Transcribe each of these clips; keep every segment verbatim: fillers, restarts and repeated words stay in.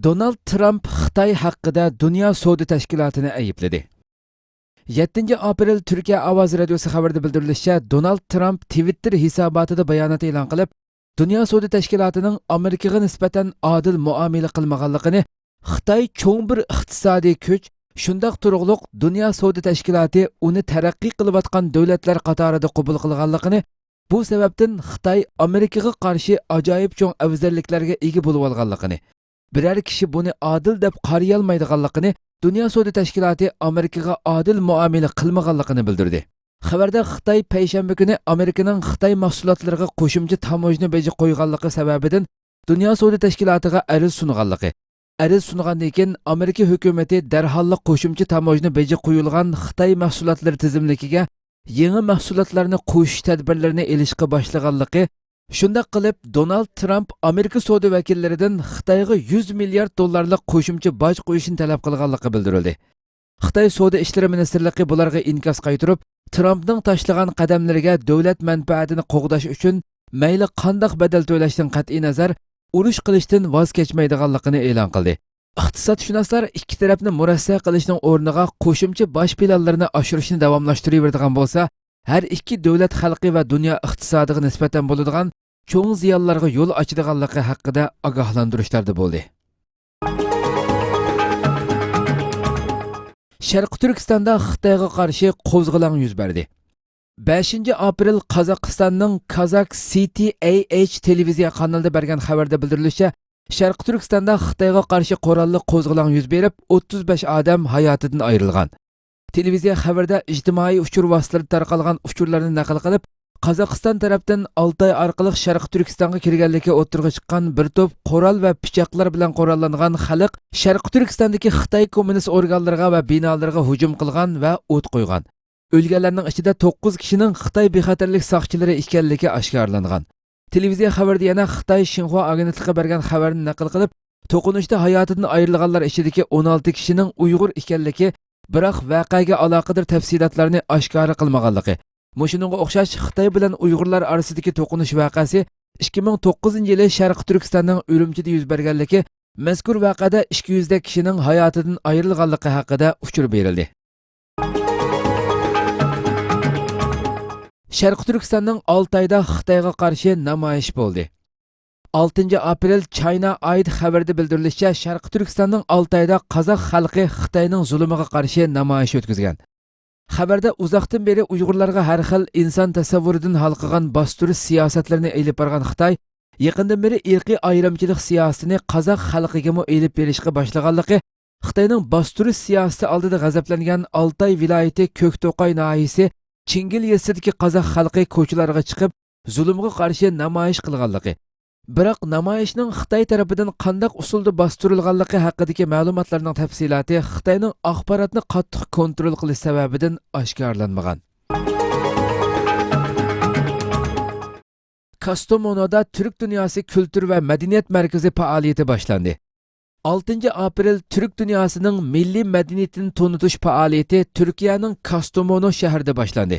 دونالد ترامپ خىتاي ھەققىدە دۇنيا سودا تەشكىلاتىنى ئەيىبلىدى. يەتتىنچى ئاپرېل تۈركىيە ئاۋازى رادىيوسى خەۋىرىدە بىلدۈرۈلۈشىچە، دونالد ترامپ تىۋىتتېر ھېساباتىدا بايانات ئېلان قىلىپ، دۇنيا سودا تەشكىلاتىنىڭ ئامېرىكىغا نىسبەتەن ئادىل مۇئامىلە قىلمىغانلىقىنى، خىتاي چوڭ بىر ئىقتىسادىي كۈچ، شۇنداق تۇرۇقلۇق دۇنيا سودا تەشكىلاتى ئۇنى تەرەققىي قىلىۋاتقان دۆلەتلەر قاتارىدا قوبۇل قىلغانلىقىنى، بۇ سەۋەبتىن خىتاي ئامېرىكىغا قارشى ئاجايىپ چوڭ ئەۋزەللىكلەرگە ئىگە بولۇۋالغانلىقىنى، بىرەر كىشى بۇنى ئادىل دەپ قارىيالمايدىغانلىقىنى، دۇنيا سودا تەشكىلاتى ئامېرىكىغا ئادىل مۇئامىلە قىلمىغانلىقىنى بىلدۈردى. خەۋەردە خىتاي پەيشەنبە كۈنى ئامېرىكىنىڭ خىتاي مەھسۇلاتلىرىغا قوشۇمچە تاموژنا بېجى قويغانلىقى سەۋەبىدىن دۇنيا سودا تەشكىلاتىغا ئەرز سۇنغانلىقى، ئەرز سۇنغاندىن كېيىن ئامېرىكا ھۆكۈمىتى دەرھاللا قوشۇمچە تاموژنا بېجى قويۇلغان خىتاي مەھسۇلاتلىرى تىزىملىكىگە يېڭى مەھسۇلاتلارنى قوشۇش تەدبىرلىرىنى ئېلىشقا باشلىغانلىقى، شۇنداق قىلىپ، دونالد ترامپ ئامېرىكا سودا ۋەكىللىرىدىن خىتايغا يۈز مىليارد دوللارلىق قوشۇمچە باج قويۇشنى تەلەپ قىلغانلىقى بىلدۈرۈلدى. خىتاي سودا ئىشلىرى مىنىستىرلىقى بۇلارغا ئىنكاس قايتۇرۇپ، ترامپنىڭ تاشلىغان قەدەملىرىگە دۆلەت مەنپەئەتىنى قوغداش ئۈچۈن مەيلى قانداق بەدەل تۆلەشتىن قەتئىينەزەر، ئۇرۇش قىلىشتىن ۋاز كەچمەيدىغانلىقىنى ئېلان قىلدى. ئىقتىسادشۇناسلار ئىككى تەرەپنى مۇرەسسە قىلىشنىڭ ئورنىغا قوشۇمچە باج پىلانلىرىنى ئاشۇرۇشنى داۋاملاشتۇرۇۋېرىدىغان بولسا، ھەر ئىككى دۆلەت خەلقى ۋە دۇنيا ئىقتىسادىغا نىسبەتەن بولىدىغان چوڭ زىيانلارغا يول ئاچىدىغانلىقى ھەققىدە ئاگاھلاندۇرۇشلاردا بولدى. شەرقىي تۈركىستاندا خىتايغا قارشى قوزغىلاڭ يۈز بەردى. بەشىنچى ئاپرېل قازاقىستاننىڭ كازاك سىتى ئەي ئېيچ تېلېۋىزىيە قانىلىدا بەرگەن خەۋەردە بىلدۈرۈلۈشىچە، شەرقىي تۈركىستاندا خىتايغا قارشى قوراللىق قوزغىلاڭ يۈز بېرىپ، ئوتتۇز بەش ئادەم ھاياتىدىن ئايرىلغان. تېلېۋىزىيە خەۋىرىدە ئىجتىمائىي ئۇچۇر ۋاسىتىلىرىدە تارقالغان ئۇچۇرلارنى نەقىل قىلىپ، قازاقىستان تەرەپتىن ئالتاي ئارقىلىق شەرقىي تۈركىستانغا كىرگەنلىكى ئوتتۇرىغا چىققان بىر توپ قورال ۋە پىچاقلار بىلەن قوراللانغان خەلق شەرقىي تۈركىستاندىكى خىتاي كوممۇنىست ئورگانلىرىغا ۋە بىنالىرىغا ھۇجۇم قىلغان ۋە ئوت قويغان. ئۆلگەنلەرنىڭ ئىچىدە توققۇز كىشىنىڭ خىتاي بىخەتەرلىك ساقچىلىرى ئىكەنلىكى ئاشكارىلانغان. تېلېۋىزىيە خەۋىرىدە يەنە خىتاي شىنخۇا ئاگېنتلىقى بەرگەن خەۋەرنى نەقىل قىلىپ، توقۇنۇشتا ھاياتىدىن ئايرىلغانلار ئىچىدىكى ئون ئالتە كىشىنىڭ ئۇيغۇر ئىكەنلىكى، بىراق ۋەقەگە ئالاقىدار تەپسىلاتلارنى ئاشكارا قىلمىغانلىقى، مۇشۇنىڭغا ئوخشاش خىتاي بىلەن ئۇيغۇرلار ئارىسىدىكى توقۇنۇش ۋەقەسى ئىككى مىڭ توققۇزىنچى يىلى شەرقىي تۈركىستاننىڭ ئۈرۈمچىدە يۈز بەرگەنلىكى، مەزكۇر ۋەقەدە ئىككى يۈزدەك كىشىنىڭ ھاياتىدىن ئايرىلغانلىقى ھەققىدە ئۇچۇر بېرىلدى. شەرقىي تۈركىستاننىڭ ئالتايدا خىتايغا قارشى نامايىش بولدى. ئالتىنچى ئاپرېل چاينا ئايد خەۋىرىدە بىلدۈرۈلۈشىچە، شەرقىي تۈركىستاننىڭ ئالتايدا قازاق خەلقى خىتاينىڭ زۇلۇمىغا قارشى نامايىش ئۆتكۈزگەن. خەۋەردە ئۇزاقتىن بېرى ئۇيغۇرلارغا ھەر خىل ئىنسان تەسەۋۋۇرىدىن ھالقىغان باستۇرۇش سىياسەتلىرىنى ئېلىپ بارغان خىتاي، يېقىندىن بېرى ئىرقىي ئايرىمچىلىق سىياسىتىنى قازاق خەلقىگىمۇ ئېلىپ بېرىشقا باشلىغانلىقى، خىتاينىڭ باستۇرۇش سىياسىتى ئالدىدا غەزەپلەنگەن ئالتاي ۋىلايىتى كۆكتوقاي ناھىيىسى چىڭگىل يېزىسىدىكى قازاق خەلقى كوچىلارغا چىقىپ، زۇلۇمغا قارشى نامايىش قىلغانلىقى، بىراق نامايىشنىڭ خىتاي تەرىپىدىن قانداق ئۇسۇلدا باستۇرۇلغانلىقى ھەققىدىكى مەلۇماتلارنىڭ تەپسىلاتى خىتاينىڭ ئاخباراتنى قاتتىق كونترول قىلىش سەۋەبىدىن ئاشكارىلانمىغان. كاستومونودا تۈرك دۇنياسى كۈلتۈر ۋە مەدەنىيەت مەركىزى پائالىيىتى باشلاندى. ئالتىنچى ئاپرېل تۈرك دۇنياسىنىڭ مىللىي مەدەنىيىتىنى تونۇتۇش پائالىيىتى تۈركىيەنىڭ كاستومونو شەھىرىدە باشلاندى.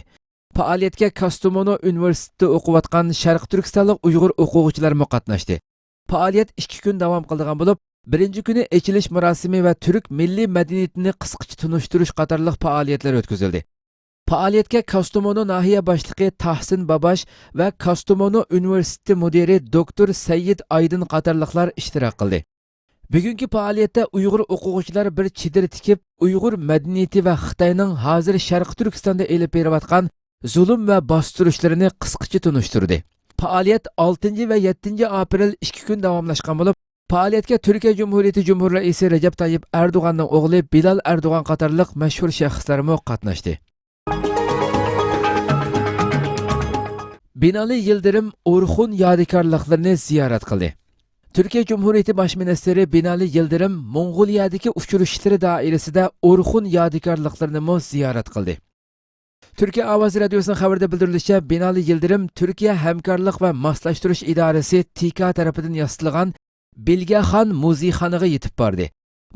پائالىيەتكە كاستومونو ئۇنىۋېرسىتېتىدا ئوقۇۋاتقان شەرقىي تۈركىستانلىق ئۇيغۇر ئوقۇغۇچىلارمۇ قاتناشتى. پائالىيەت ئىككى كۈن داۋام قىلىدىغان بولۇپ، بىرىنچى كۈنى ئېچىلىش مۇراسىمى ۋە تۈرك مىللىي مەدەنىيىتىنى قىسقىچە تونۇشتۇرۇش قاتارلىق پائالىيەتلەر ئۆتكۈزۈلدى. پائالىيەتكە كاستومونو ناھىيە باشلىقى تاھسىن باباش ۋە كاستومونو ئۇنىۋېرسىتېتى مۇدىرى دوكتور سەييىد ئايدىن قاتارلىقلار ئىشتىراك قىلدى. بۈگۈنكى پائالىيەتتە ئۇيغۇر ئوقۇغۇچىلار بىر چېدىر تىكىپ، ئۇيغۇر مەدەنىيىتى ۋە خىتاينىڭ ھازىر شەرقىي تۈركىستاندا ئېلىپ بېرىۋاتقان زۇلۇم ۋە باستۇرۇشلىرىنى قىسقىچە تونۇشتۇردى. پائالىيەت ئالتىنچى ۋە يەتتىنچى ئاپرېل ئىككى كۈن داۋاملاشقان بولۇپ، پائالىيەتكە تۈركىيە جۇمھۇرىيىتى جۇمھۇر رەئىسى رەجەپ تايىپ ئەردوغاننىڭ ئوغلى بىلال ئەردوغان قاتارلىق مەشھۇر شەخسلەرمۇ قاتناشتى. بىنالى يىلدىرىم ئورخۇن يادىكارلىقلىرىنى زىيارەت قىلدى. تۈركىيە جۇمھۇرىيىتى باش مىنىستىرى بىنالى يىلدىرىم موڭغۇلىيەدىكى ئۇچرىشىشلىرى دائىرىسىدە ئورخۇن يادىكارلىقلىرىنىمۇ زىيارەت قىلدى. تۈركىيە ئاۋازى رادىيوسىنىڭ خەۋىرىدە بىلدۈرۈلۈشىچە، بىنالى يىلدىرىم تۈركىيە ھەمكارلىق ۋە ماسلاشتۇرۇش ئىدارىسى تىكا تەرىپىدىن ياسىتىلغان بىلگەخان مۇزېيخانىغا يېتىپ باردى.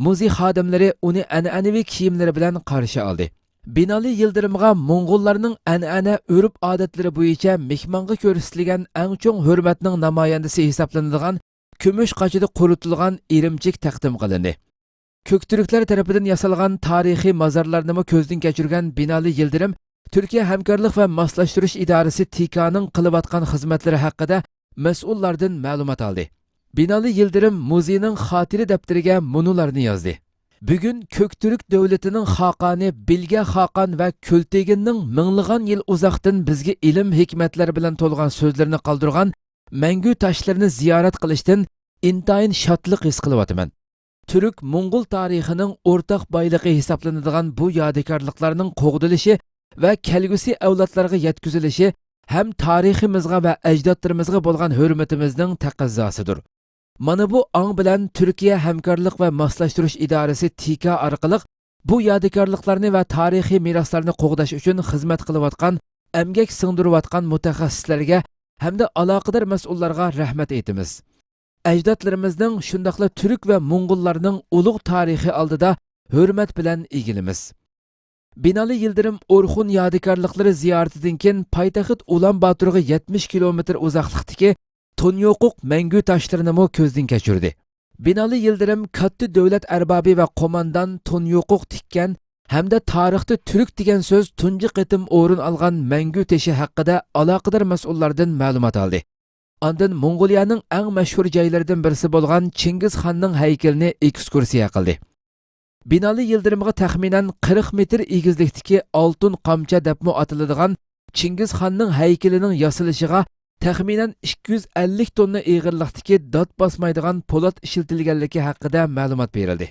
مۇزېي خادىملىرى ئۇنى ئەنئەنىۋى كىيىملىرى بىلەن قارشى ئالدى. بىنالى يىلدىرىمغا موڭغۇللارنىڭ ئەنئەنە ئۆرپ-ئادەتلىرى بويىچە مېھمانغا كۆرسىتىلگەن ئەڭ چوڭ ھۆرمەتنىڭ نامايەندىسى ھېسابلىنىدىغان كۈمۈش قاچىدا قۇرۇتۇلغان ئىرىمچىك تەقدىم قىلىندى. كۆكتۈركلەر تەرىپىدىن ياسالغان تارىخىي مازارلارنىمۇ كۆزدىن كەچۈرگەن بىنالى يىلدىرىم تۈركىيە ھەمكارلىق ۋە ماسلاشتۇرۇش ئىدارىسى تىكانىڭ قىلىۋاتقان خىزمەتلىرى ھەققىدە مەسئۇللاردىن مەلۇمات ئالدى. بىنالى يىلدىرىم مۇزېينىڭ خاتىرە دەپتىرىگە مۇنۇلارنى يازدى: بۈگۈن كۆكتۈرك دۆلىتىنىڭ خاقانى بىلگە خاقان ۋە كۈلتېگىننىڭ مىڭلىغان يىل ئۇزاقتىن بىزگە ئىلىم ھېكمەتلەر بىلەن تولغان سۆزلىرىنى قالدۇرغان مەڭگۈ تاشلىرىنى زىيارەت قىلىشتىن ئىنتايىن شادلىق ھېس قىلىۋاتىمەن. تۈرك موڭغۇل تارىخىنىڭ ئورتاق بايلىقى ھېسابلىنىدىغان بۇ يادىكارلىقلارنىڭ قوغدىلىشى ۋە كەلگۈسى ئەۋلادلارغا يەتكۈزۈلۈشى ھەم تارىخىمىزغا ۋە ئەجدادلىرىمىزغا بولغان ھۆرمىتىمىزنىڭ تەقەززاسىدۇر. مانا بۇ ئاڭ بىلەن تۈركىيە ھەمكارلىق ۋە ماسلاشتۇرۇش ئىدارىسى تىكا ئارقىلىق بۇ يادىكارلىقلارنى ۋە تارىخىي مىراسلارنى قوغداش ئۈچۈن خىزمەت قىلىۋاتقان، ئەمگەك سىڭدۈرۈۋاتقان مۇتەخەسسىسلەرگە ھەمدە ئالاقىدار مەسئۇللارغا رەھمەت ئېيتىمىز. ئەجدادلىرىمىزنىڭ، شۇنداقلا تۈرك ۋە موڭغۇللارنىڭ ئۇلۇغ تارىخى ئالدىدا ھۆرمەت بىلەن ئېگىلىمىز. بىنالى يىلدىرىم ئورخۇن يادىكارلىقلىرى زىيارىتىدىن كېيىن پايتەخت ئۇلان باتورغا يەتمىش كىلومېتىر ئۇزاقلىقتىكى تونيوقۇق مەڭگۈ تاشلىرىنىمۇ كۆزدىن كەچۈردى. بىنالى يىلدىرىم كاتتا دۆلەت ئەربابى ۋە قوماندان تونيوقۇق تىككەن ھەمدە تارىختا تۈرك دېگەن سۆز تۇنجى قېتىم ئورۇن ئالغان مەڭگۈ تېشى ھەققىدە ئالاقىدار مەسئۇللاردىن مەلۇمات ئالدى. ئاندىن موڭغۇلىيەنىڭ ئەڭ مەشھۇر جايلىرىدىن بىرسى بولغان چىڭگىزخاننىڭ ھەيكىلىنى ئېكسكۇرسىيە قىلدى. بىنالى يىلدىرىمغا تەخمىنەن قىرىق مېتىر ئېگىزلىكتىكى ئالتۇن قامچا دەپمۇ ئاتىلىدىغان چىڭگىزخاننىڭ ھەيكىلىنىڭ ياسىلىشىغا تەخمىنەن ئىككى يۈز ئەللىك توننا ئېغىرلىقتىكى دات باسمايدىغان پولات ئىشلىتىلگەنلىكى ھەققىدە مەلۇمات بېرىلدى.